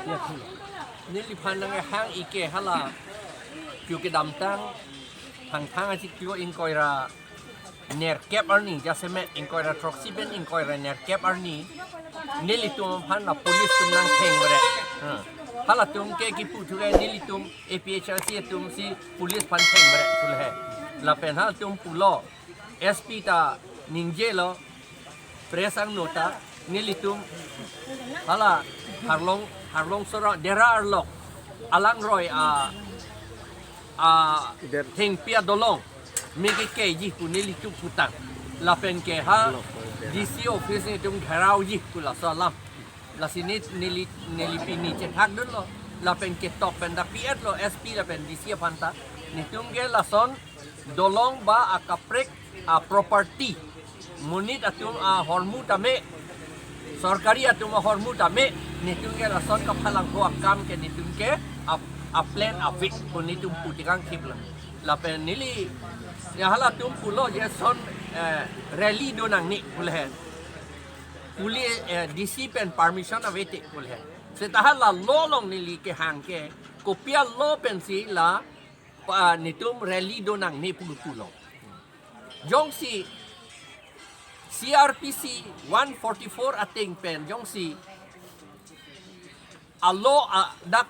Ya thul. Nili phan nang hang ike hala kyu ke dam tang thang thang a chi kyu in koira ner kep arni jaseme in koira troxy ben in koira ner kep arni nili tum phan la police tum nang theng bare hala tum ke ki pu thu ke nili tum APHRC tum si police phan theng bare thul he la pen ha tum pulo SP ta ningje lo press ang nota nili tum hala harlong harlong sora dera arlok alang roy a a theng pia dolong me ke ke ji pu nili tum putang la pen ke ha DC office ni tum gherao ji pu la so lam la sini nili nili pi ni che thak dun lo la pen ke tok pen da PS lo SP la pen DC phanta ni tum ke la son dolong ba a kaprek a property munit atum a hormu tame সরকারি atum a hormu tame nitung ke la son ka phalang ko akam ke nitung ke a plan a fit ko nitum putikang khipla la pen nili ya hala tum pulo je son rally do nang ni pul he police DC pen permission avete pul he se ta hala lo long nili ke hang ke kopia lo pen si la nitum rally do nang ni pul pulo jong si CRPC 144 ating pen jong si alo a dak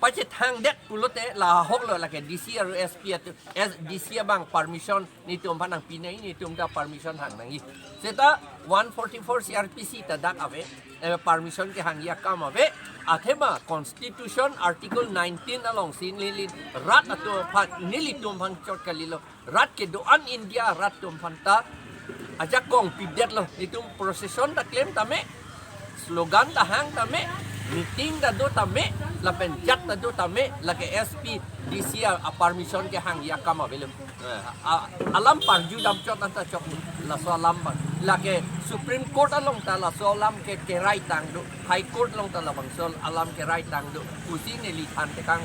pache thang det pulote la hok lo la ke DC ar SP at S DC bang permission ni tum phanang pinai ni tum da permission hang nang i seta 144 CRPC ta dak ave permission ke hang ya kam ave athema constitution article 19 along sin li rat atu phat nili tum phan chot kalilo rat ke do an India rat tum phan ta aja kong pidet lo ni tum procession ta claim tame slogan ta hang tame meeting ta do tame la pen jat ta do tame la ke SP DC a permission ke hang ya kama belum alam parju dam chot ta chok la so alam ba la ke Supreme Court along ta la so alam ke ke right tang do High Court long ta la bang so alam ke right tang do usi ne li than te kang.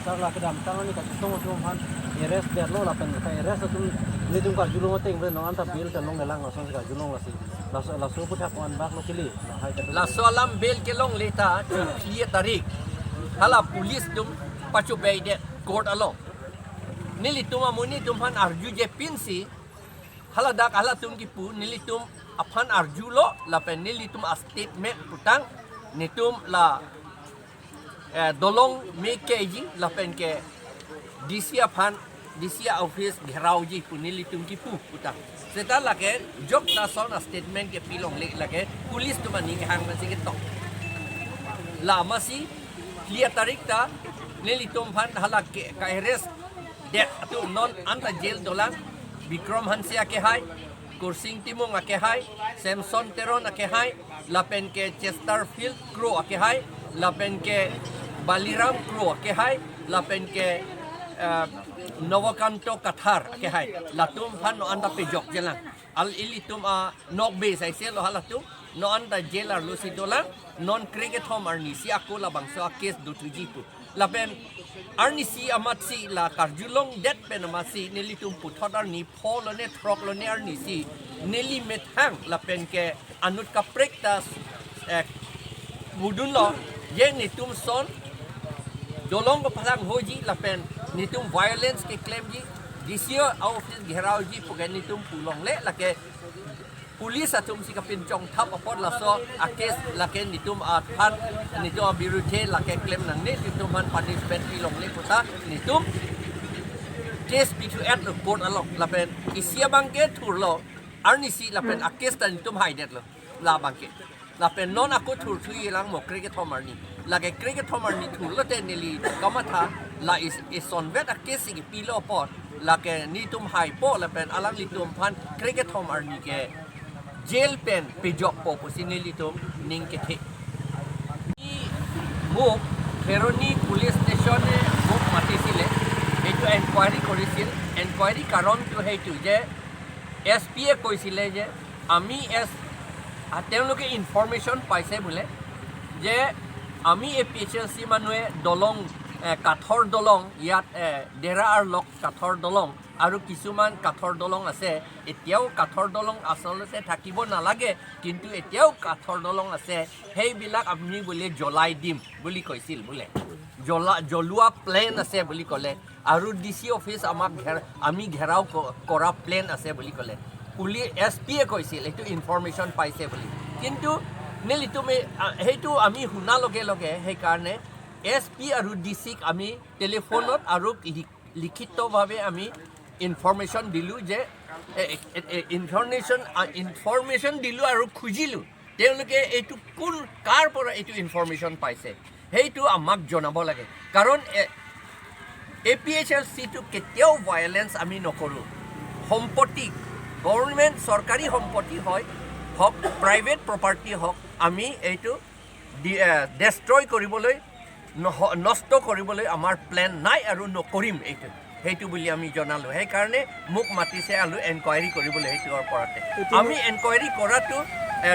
Sar la ke dam tang ni ka song tum han arrest der lo la pen ka arrest tum ni tum ka julong teng bre nong anta bill ta long lang la song ka julong la si la la so put ha kon bak lo kili la hai ta. La so alam bel ke long leta clear tarik hala police dum pachu bay de court along nili tum amuni tum han arju je pinsi hala dak hala tum ki pu nili tum aphan arju lo la pen nili tum a statement putang ni tum la dolong me ke ji la pen ke DC aphan DC office gherao ji pu nili tum ki pu putang seta la ke jok ta son a statement ke pilong le la ke police tum ani ke hang si ke tok la masi clear tarik ta nili tum phan hala ke ka arrest det atu non anta jail dolang Bikram Hansia ke hai Kursing Timung ake hai Samson Teron ake hai lapen ke Chesterfield Crow ake hai lapen ke Baliram Crow ake hai lapen ke Novokanto Kathar ake hai latum phan no anta pejok jalan al ili tum a nok be sai se lo halatum no anta jailer lo si dolang non cricket home arni si ako la bangso a case do tu jipu lapen arni si amat si la karjulong det pen amat si nili tum puthot arni pho lo ne throk lo ne arni si nili methang lapen ke anut ka prek ta mudun lo ye ni tum son dolong ko palang hoji lapen ni tum violence ke claim ji DCO office gherao ji pugen ni tum pulong le la ke police atum si kapin chong thap apot la so a case la ke ni tum a than ni tum a biruthe la ke claim nang ne ni tum han punishment pilong le puta ni tum case p to at lo court along la pen isia bangke thur lo arni si la pen a case ta ni tum hide lo la bangke la pen non ako thur thui lang mo cricket thom arni la ke cricket thom arni thur lo te nili kamatha la is is on vet a case ki pilo pot la ke ni tum hai po la pen alang li tum phan cricket thom arni ke jail pen pejok po po sinili tum ning ke the মোক Kheroni police ষ্টেচনে মোক মাতিছিলে, সেইটো enquiry কৰিছিল। Enquiry কাৰণটো সেইটো যে S পিয়ে কৈছিলে যে আমি এছ তেওঁলোকে ইনফৰ্মেশ্যন পাইছে বোলে যে আমি A P H L C মানুহে দলং কাঠৰ দলং ইয়াত ডেৰা আৰু লক কাঠৰ দলং আৰু কিছুমান কাঠৰ দলং আছে। এতিয়াও কাঠৰ দলং আচলতে থাকিব নালাগে, কিন্তু এতিয়াও কাঠৰ দলং আছে। সেইবিলাক আমি বোলে জ্বলাই দিম বুলি কৈছিল বোলে, জ্বলোৱা প্লেন আছে বুলি ক'লে। আৰু ডি চি অফিচ আমাক আমি ঘেৰাও কৰা প্লেন আছে বুলি ক'লে। এছ পিয়ে কৈছিল এইটো ইনফৰ্মেশ্যন পাইছে বুলি। কিন্তু নেলি তুমি সেইটো আমি শুনাৰ লগে লগে সেইকাৰণে এছ পি আৰু ডি চিক আমি টেলিফোনত আৰু লিখিতভাৱে আমি ইনফৰ্মেশ্যন দিলোঁ যে ইনফৰ্মেশ্যন দিলোঁ আৰু খুজিলোঁ তেওঁলোকে এইটো কোন কাৰ পৰা এইটো ইনফৰ্মেশ্যন পাইছে, সেইটো আমাক জনাব লাগে। কাৰণ এ পি এইচ এল চিটো কেতিয়াও ভায়লেঞ্চ আমি নকৰোঁ। সম্পত্তি গভৰ্ণমেণ্ট চৰকাৰী সম্পত্তি হয় হওক, প্ৰাইভেট প্ৰপাৰ্টি হওক, আমি এইটো ডেষ্ট্ৰয় কৰিবলৈ নষ্ট কৰিবলৈ আমাৰ প্লেন নাই আৰু নকৰিম এইটো, সেইটো বুলি আমি জনালোঁ। সেইকাৰণে মোক মাতিছে আৰু এনকুৱাৰী কৰিবলৈ। সেইটোৰ ওপৰতে আমি এনকুৱাৰী কৰাটো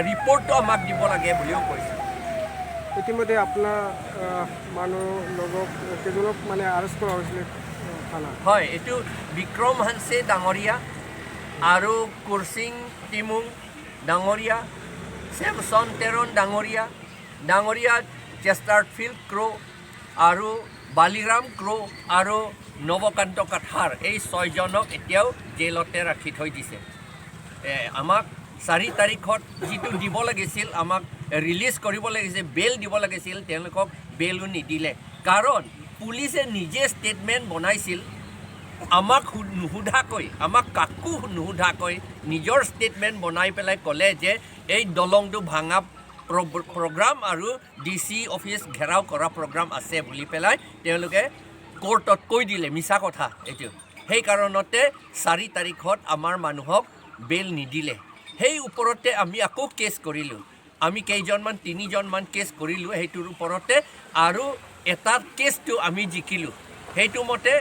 ৰিপৰ্টটো আমাক দিব লাগে বুলিও কৈছোঁ। ইতিমধ্যে আপোনাৰ মানুহ লগক কেইজনক মানে আৰেষ্ট কৰা হৈছিলে থানাত? হয়, এইটো বিক্ৰম হানছে ডাঙৰীয়া আৰু কুৰচিং টিমুং ডাঙৰীয়া, চেমচন টেৰন ডাঙৰীয়া, চেষ্টাৰফিল্ড ক্ৰ' আৰু বালিৰাম ক্ৰ' আৰু নৱকান্ত কাঠাৰ, এই ছয়জনক এতিয়াও জেলতে ৰাখি থৈ দিছে। আমাক 4 তাৰিখত যিটো দিব লাগিছিল, আমাক ৰিলিজ কৰিব লাগিছিল, বেল দিব লাগিছিল, তেওঁলোকক বেলো নিদিলে। কাৰণ পুলিচে নিজে ষ্টেটমেণ্ট বনাইছিল আমাক নুসুধাকৈ, আমাক কাকো নুসুধাকৈ নিজৰ ষ্টেটমেণ্ট বনাই পেলাই ক'লে যে এই দলংটো ভাঙা প্ৰগ্ৰাম আৰু ডি চি অফিচ ঘেৰাও কৰা প্ৰগ্ৰাম আছে বুলি পেলাই তেওঁলোকে কোৰ্টত কৈ দিলে। মিছা কথা এইটো। সেই কাৰণতে 4 তাৰিখত আমাৰ মানুহক বেল নিদিলে। সেই ওপৰতে আমি আকৌ কেছ কৰিলোঁ। আমি কেইজনমান, তিনিজনমান কেছ কৰিলোঁ সেইটোৰ ওপৰতে আৰু এটা কেছটো আমি জিকিলোঁ। সেইটো মতে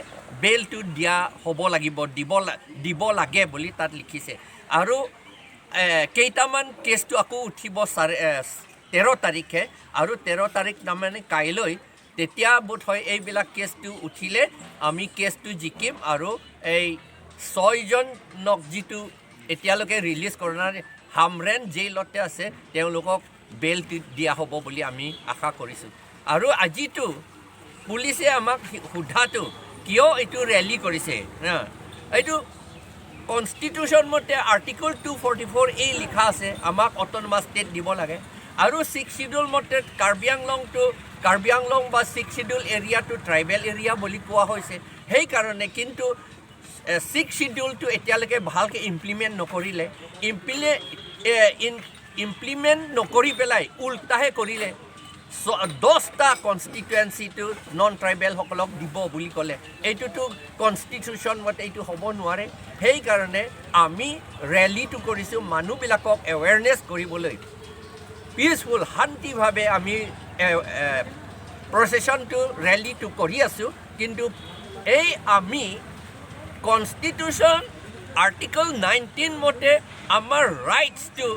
বেলটো দিয়া হ'ব লাগিব, দিব লাগে বুলি তাত লিখিছে। আৰু কেইটামান কেছটো আকৌ উঠিব 13 তাৰিখে। আৰু 13 তাৰিখ তাৰমানে কাইলৈ। তেতিয়া বোধ হয় এইবিলাক কেছটো উঠিলে আমি কেছটো জিকিম আৰু এই ছয়জনক যিটো এতিয়ালৈকে ৰিলিজ কৰা নাই, হামৰেন জেইলতে আছে, তেওঁলোকক বেল দিয়া হ'ব বুলি আমি আশা কৰিছোঁ। আৰু আজিতো পুলিচে আমাক সোধাটো কিয় এইটো ৰেলী কৰিছে হা? এইটো কনষ্টিটিউশ্যন মতে আৰ্টিকল 244A লিখা আছে, আমাক অট'নমাছ ষ্টেট দিব লাগে। আৰু ছিক্স চিডিউল মতে কাৰ্বি আংলং বা ছিক্স চিডিউল এৰিয়াটো ট্ৰাইবেল এৰিয়া বুলি কোৱা হৈছে। সেইকাৰণে কিন্তু ছিক্স চিডিউলটো এতিয়ালৈকে ভালকৈ ইমপ্লিমেণ্ট নকৰিলে। ইমপ্লিমেণ্ট নকৰি পেলাই উল্টাহে কৰিলে। 10টা কনষ্টিটুৱেঞ্চিটো নন ট্ৰাইবেলসকলক দিব বুলি ক'লে। এইটোতো কনষ্টিটিউশ্যন মতে এইটো হ'ব নোৱাৰে। সেইকাৰণে আমি ৰেলীটো কৰিছোঁ মানুহবিলাকক এৱেৰনেছ কৰিবলৈ। পিচফুল, শান্তিভাৱে আমি প্ৰচেছনটো, ৰেলীটো কৰি আছোঁ। কিন্তু এই আমি কনষ্টিটিউশ্যন আৰ্টিকল 19 মতে আমাৰ ৰাইটছটো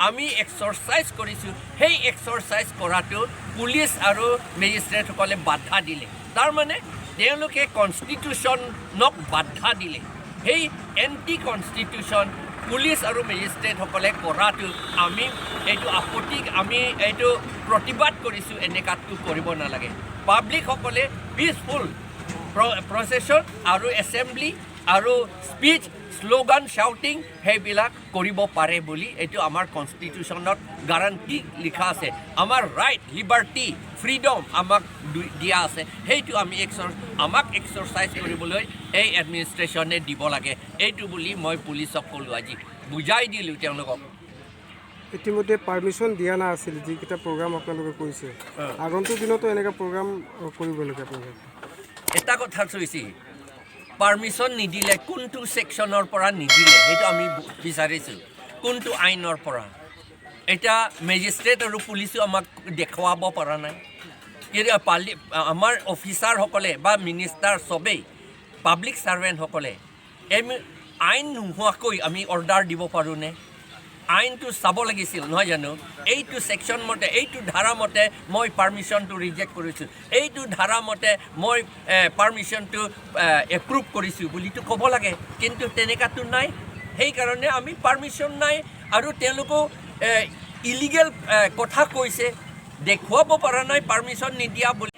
আমি এক্সাৰচাইজ কৰিছোঁ। সেই এক্সাৰচাইজ কৰাটো পুলিচ আৰু মেজিষ্ট্ৰেটসকলে বাধা দিলে। তাৰমানে তেওঁলোকে কনষ্টিটিউশ্যনক বাধা দিলে। সেই এণ্টি কনষ্টিটিউশ্যন পুলিচ আৰু মেজিষ্ট্ৰেটসকলে কৰাটো আমি এইটো আপত্তি, আমি এইটো প্ৰতিবাদ কৰিছোঁ। এনেকুৱাটো কৰিব নালাগে। পাব্লিকসকলে পিচফুল প্ৰচেছন আৰু এছেম্বলি আৰু স্পীচ, শ্লোগান, শ্বাউটিং সেইবিলাক কৰিব পাৰে বুলি এইটো আমাৰ কনষ্টিটিউশ্যনত গাৰাণ্টি লিখা আছে। আমাৰ ৰাইট, লিবাৰ্টি, ফ্ৰীডম আমাক দিয়া আছে। সেইটো আমি আমাক এক্সাৰচাইজ কৰিবলৈ এই এডমিনিষ্ট্ৰেশ্যনে দিব লাগে, এইটো বুলি মই পুলিচক ক'লোঁ, আজি বুজাই দিলোঁ তেওঁলোকক। ইতিমধ্যে পাৰ্মিশ্যন দিয়া নাছিল যিকেইটা প্ৰগ্ৰাম আপোনালোকে কৰিছে। আগন্তুক দিনতো এনেকুৱা প্ৰগ্ৰাম কৰিব নেকি আপোনালোকে? এটা কথা থৈছি, পাৰ্মিশ্যন নিদিলে কোনটো ছেকশ্যনৰ পৰা নিদিলে সেইটো আমি বিচাৰিছোঁ, কোনটো আইনৰ পৰা। এতিয়া মেজিষ্ট্ৰেট আৰু পুলিচো আমাক দেখুৱাব পৰা নাই। কিন্তু পালি আমাৰ অফিচাৰসকলে বা মিনিষ্টাৰ চবেই পাব্লিক ছাৰ্ভেণ্টসকলে এই আইন নোহোৱাকৈ আমি অৰ্ডাৰ দিব পাৰোঁনে? আইনটো চাব লাগিছিল নহয় জানো? এইটো ছেকশ্যন মতে, এইটো ধাৰা মতে মই পাৰ্মিশ্যনটো ৰিজেক্ট কৰিছোঁ, এইটো ধাৰা মতে মই পাৰ্মিশ্যনটো এপ্ৰুভ কৰিছোঁ বুলিতো ক'ব লাগে। কিন্তু তেনেকুৱাটো নাই। সেইকাৰণে আমি পাৰ্মিশ্যন নাই আৰু তেওঁলোকেও ইলিগেল কথা কৈছে, দেখুৱাব পৰা নাই পাৰ্মিশ্যন নিদিয়া বুলি।